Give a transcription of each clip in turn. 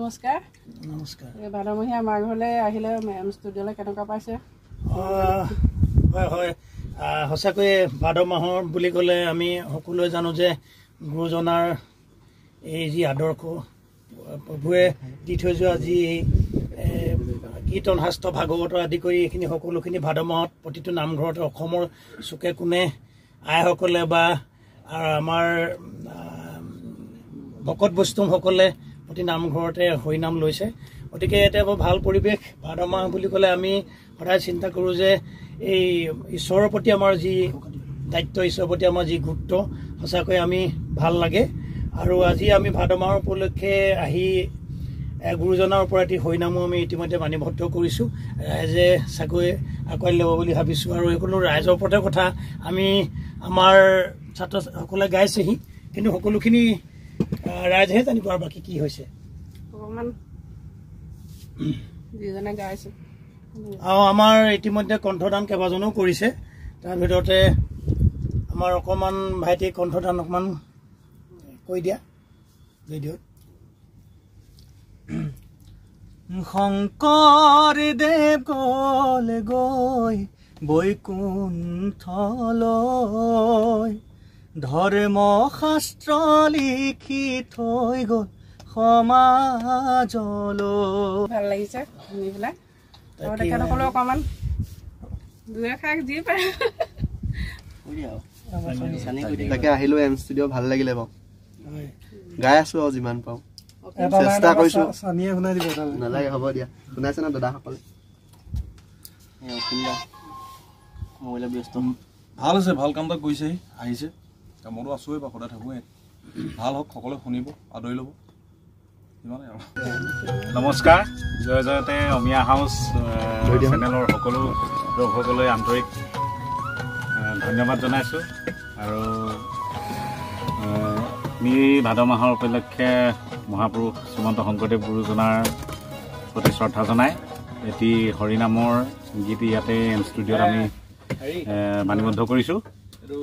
নমস্কাৰ। নমস্কাৰ। এই ভাদমহীয়া আমাৰ ঘৰলৈ আহিলে এম ষ্টুডিঅ'লৈ কেনেকুৱা পাইছে? হয় হয়, সঁচাকৈয়ে ভাদ মাহৰ বুলি ক'লে আমি সকলোৱে জানো যে গুৰুজনাৰ এই যি আদৰ্শ, প্ৰভুৱে দি থৈ যোৱা যি কীৰ্তন শাস্ত্ৰ ভাগৱত আদি কৰি এইখিনি সকলোখিনি ভাদ মাহত প্ৰতিটো নামঘৰতে অসমৰ চুকে কোণে আইসকলে বা আমাৰ ভকত বৈষ্ণৱসকলে প্ৰতি নামঘৰতে হৰিনাম লৈছে। গতিকে এটা বৰ ভাল পৰিৱেশ। ভাদ মাহ বুলি ক'লে আমি সদায় চিন্তা কৰোঁ যে এই ঈশ্বৰৰ প্ৰতি আমাৰ যি দায়িত্ব, ঈশ্বৰৰ প্ৰতি আমাৰ যি গুৰুত্ব, সঁচাকৈ আমি ভাল লাগে। আৰু আজি আমি ভাদ মাহৰ উপলক্ষে আহি গুৰুজনাৰ ওপৰত এটি হৰিনামো আমি ইতিমধ্যে বাণীবদ্ধ কৰিছোঁ। ৰাইজে চাগৈ আঁকোৱালি ল'ব বুলি ভাবিছোঁ। আৰু এইকোনো ৰাইজৰ ওপৰতে কথা, আমি আমাৰ ছাত্ৰসকলে গাইছেহি, কিন্তু সকলোখিনি ৰাইজেহে জানিব আৰু বাকী কি হৈছে। আৰু আমাৰ ইতিমধ্যে কণ্ঠদান কেইবাজনো কৰিছে, তাৰ ভিতৰতে আমাৰ অকণমান ভাইটি কণ্ঠদান অকণমান কৈ দিয়া ভিডিঅ'ত। শংকৰ দেৱ গল গৈ বৈকুণ্ঠলৈ, ধৰ্ম শাস্ত্ৰ লিখি থৈ গ'ল সমাজলৈ। ভাল লাগিছে শুনি পেলাই। তেখেতসকলেও অকণমান দুই এষাৰ যি পাৰে। তাকে আহিলো এম ষ্টুডিঅ', ভাল লাগিলে বাৰু, গাই আছো আৰু যিমান পাওঁ চেষ্টা কৰিছো। নালাগে, হ'ব দিয়া। শুনাইছে ন দাদাসকলে? ভাল হৈছে, ভাল কাম এটা কৰিছে, আহিছে। মইতো আছোৱেই বা সদায় থাকোঁৱেই। ভাল হওক, সকলোৱে শুনিব, আদৰি ল'ব, ইমানেই আৰু। নমস্কাৰ, জয় জয়তে অমিয়া হাউচ চেনেলৰ সকলো দৰ্শকলৈ আন্তৰিক ধন্যবাদ জনাইছোঁ। আৰু আমি ভাদ মাহৰ উপলক্ষে মহাপুৰুষ শ্ৰীমন্ত শংকৰদেৱ গুৰুজনাৰ প্ৰতি শ্ৰদ্ধা জনাই এটি হৰিনামৰ গীত ইয়াতে এম ষ্টুডিঅ'ত আমি বাণীবদ্ধ কৰিছোঁ।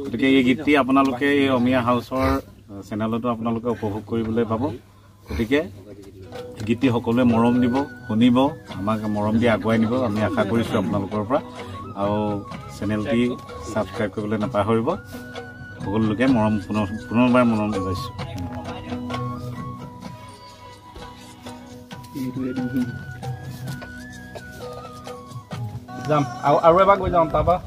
গতিকে এই গীতটি আপোনালোকে এই অমিয়া হাউচৰ চেনেলতো আপোনালোকে উপভোগ কৰিবলৈ পাব। গতিকে গীতটি সকলোৱে মৰম দিব, শুনিব, আমাক মৰম দি আগুৱাই নিব আমি আশা কৰিছোঁ আপোনালোকৰ পৰা। আৰু চেনেলটি ছাবস্ক্ৰাইব কৰিবলৈ নাপাহৰিব। সকলোকে মৰম পুনৰবাৰ মৰম যাচিছোঁ। যাম আৰু এবাৰ গৈ যাম তাৰপৰা।